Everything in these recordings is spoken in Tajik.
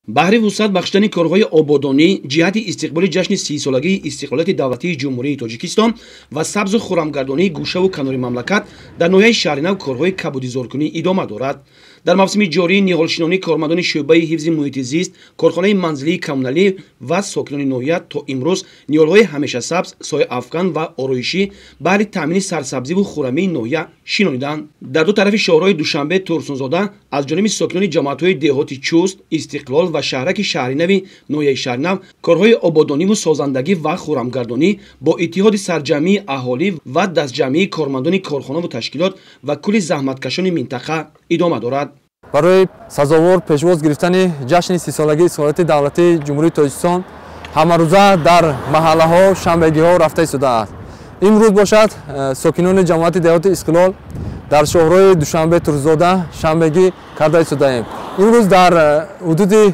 Баҳри вусъат бахшидани корҳои ободонӣ ҷиҳати истиқболи ҷашни 30-солагии истиқлолияти давлатии Ҷумҳурии Тоҷикистон ва сабзу хуррамгардонии гӯшаву канори мамлакат дар ноҳияи Шаҳринав корҳои кабудизоркунӣ идома дорад. Дар мавсими ҷории ниҳолшинонӣ кормандони шӯъбаи ҳифзи муҳити зист, корхонаи манзилии коммуналӣ ва сокинони ноҳия то имрӯз ниҳолҳои ҳамешасабз, сояафкан ва ороишӣ баҳри таъмини сарсабзиву хуррамии ноҳия шинониданд. Дар ду тарафи шоҳроҳи Душанбе Турсунзода аз ҷониби сокинони ҷамоатҳои деҳоти Чуст, Истиқлол ва шаҳраки Шаҳринави ноҳияи Шаҳринав корҳои ободониву созандагӣ ва хуррамгардонӣ бо иттиҳоди сарҷамъии аҳолӣ ва дастҷамъии кормандони корхонаву ташкилот ва кулли заҳматкашони минтақа идома дорад. Барои сазовор пешвоз гирифтани ҷашни 30-солагии истиқлолияти давлатии Ҷумҳурии Тоҷикистон ҳамарӯза дар маҳаллаҳо шанбегиҳо рафта истодааст. Имрӯз бошад, сокинони ҷамоати деҳоти Истиқлол дар шоҳроҳи Душанбе Турсунзода шанбегӣ карда истодаем. Имрӯз дар ҳудуди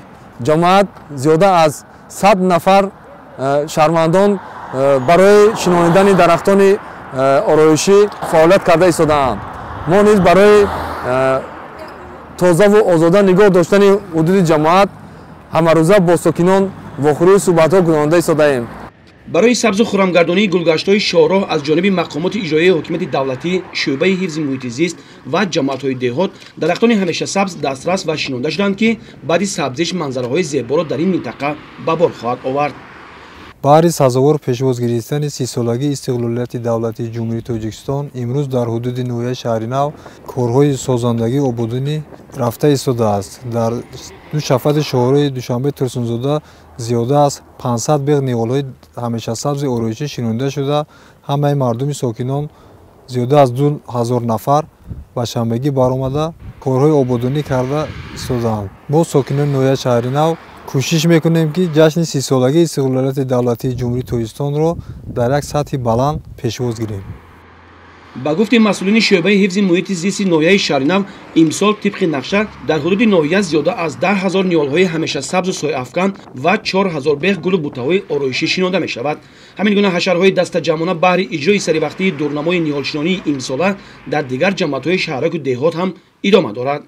ҷамоат зиёда аз 100 нафар шаҳрвандон барои шинонидани дарахтони ороишӣ фаъолият карда истодаанд. Мо низ барои тозаву озода нигоҳ доштани ҳудуди ҷамоат ҳамарӯза бо сокинон вохӯрию суҳбатҳо гузаронида истодаем. Барои сабзу хуррамгардонии гулгаштҳои шоҳроҳ аз ҷониби мақомоти иҷроияи ҳокимияти давлатӣ, шӯъбаи ҳифзи муҳити зист ва ҷамоатҳои деҳот дарахтони ҳамешасабз дастрас ва шинонда шуданд, ки баъди сабзиш манзараҳои зеборо дар ин минтақа ба бор хоҳад овард. Баҳри сазовор пешвоз гирифтани 30-солагии истиқлолияти давлатии Ҷумҳурии Тоҷикистон имрӯз дар ҳудуди ноҳияи Шаҳринав корҳои созандагии ободонӣ рафта истодааст. Дар ду шафати шоҳроҳи Душанбе Турсунзода зиёда аз 500 беғ ниҳолҳои ҳамешасабзи ороишӣ шинонида шуда, ҳамаи мардуми сокинон зиёда аз 2000 нафар ба шанбегӣ баромада корҳои ободонӣ карда истодаанд. Мо сокинони ноҳияи Шаҳринав кӯшиш мекунем, ки ҷашни 30-солагии истиқлолияти давлатии Ҷумҳурии Тоҷикистонро дар як сатҳи баланд пешвоз гирем. Ба гуфти масъулини шӯъбаи ҳифзи муҳити зисти ноҳияи Шаҳринав, имсол тибқи нақша дар ҳудуди ноҳия зиёда аз 10 000 ниҳолҳои ҳамешасабзу сояафкан ва 4000 беғ гулу бутаҳои ороишӣ шинонда мешавад. Ҳамин гуна ҳашарҳои дастаҷамъона баҳри иҷрои саривақтии дурнамои ниҳолшинонии имсола дар дигар ҷамоатҳои шаҳраку деҳот ҳам идома дорад.